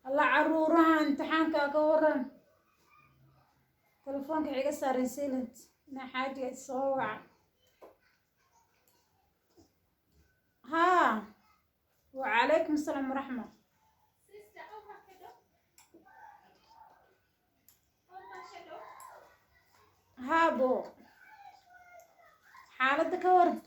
Alla caruuraha imtixaanka ka waran. Telefoonka iga saaran silent na xaajiga soo waca. Haa, wacalaykum asalaam waraxma. Haa bo, xaaladda ka waran.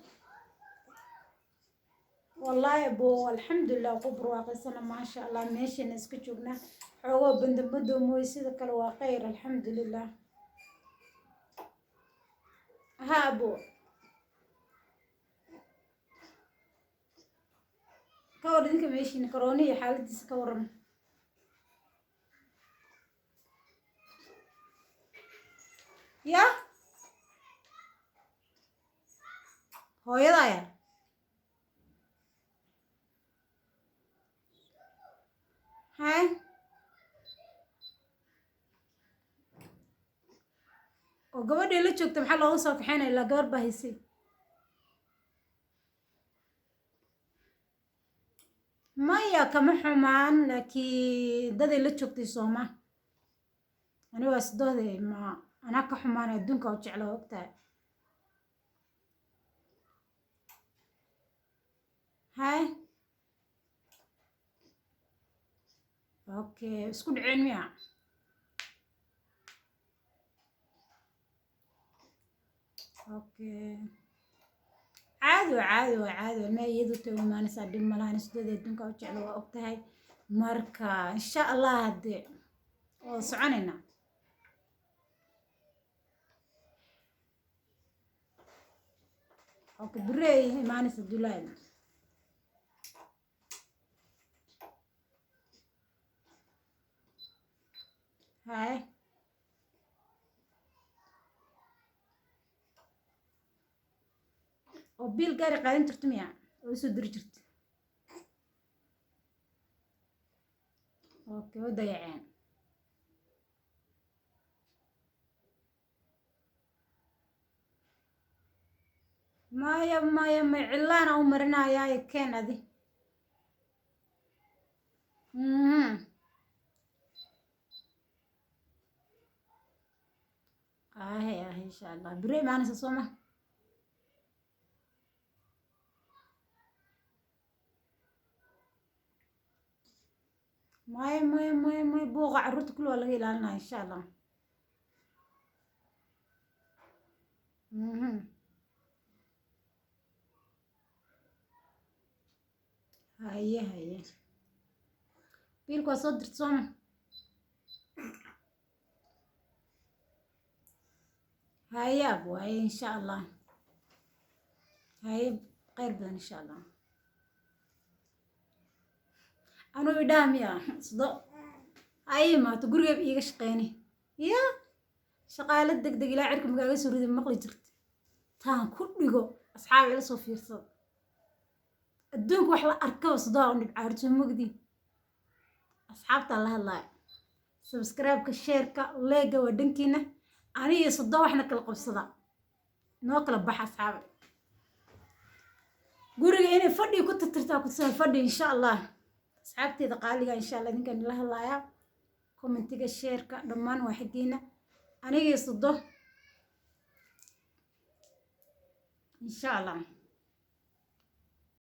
Wallaahi bo, alxamdulilah, ku barwaaqaysana, maasha Allah. Meeshana iska joognaa, xoogoo bandamado mooye, sida kale waa khayr, alxamdulilah. Haa bo, ka war idinka meeshiina karooni iyo xaaladiisa ka waran? Ya hooyadaya hay oo gabadhii la joogta maxaa looga soo kaxeynaya? Ilaa gabar baa haysay. Maya, kama xumaan, laakiin daday la joogtay sooma. Ani waa sidoode, ma anaa ka xumaan? Adduunka u jecla, ogtahay. Hay, okay, isku dhaceen miya? Okay, caadi waa, caadi waa, caadi waa. Ma iyadu tay imaanaysaa, dhib malahan. Sidoode adduunka u jecla, waa ogtahay. Marka insha Allah haddee waa soconaynaa. Okay, beri ay imaanaysa Julaay. Hay, oo biil gaari qaadan jirto miya oo usoo diri jirta? Okay, way dayaceen. Maya, maya, may cilaana u marinayaayo, keen adi. Ahe ahe, insha Allah beri imaanaysa soo ma? Maya, maya, maya, maya, buuqa carruurta kulli waa laga ilaalinaya, insha Allah. Haye haye, biilka waa soo dirta sooma? Haye abo, haye, insha Allah. Haye, khayr badan, insha Allah. Anuu idhaha miya sido ay imaato gurigeeb iiga shaqeyni ya shaqaalo deg deg ilaa cirka magaaga soo riday, maqli jirta taan ku dhigo. Asxaab, ila soo fiirsada adduunka wax la arkaba sidoa u dhibcaarto mugdi. Asxaabtaa la hadlaaya, subscribe-ka, share-ka, like-ga waa dhankiina. Aniga sado waxna kala qabsada, noo kala baxa. Asxaaba, guriga inay fadhi ku tirtirtaa kutusaa fadhi, insha Allah. Asxaabteeda qaaliga, insha Allah idinkaan ila hadlayaa. Comment-iga, share-ka, dhammaan waa xaggiina. Anigii sado, insha Allah.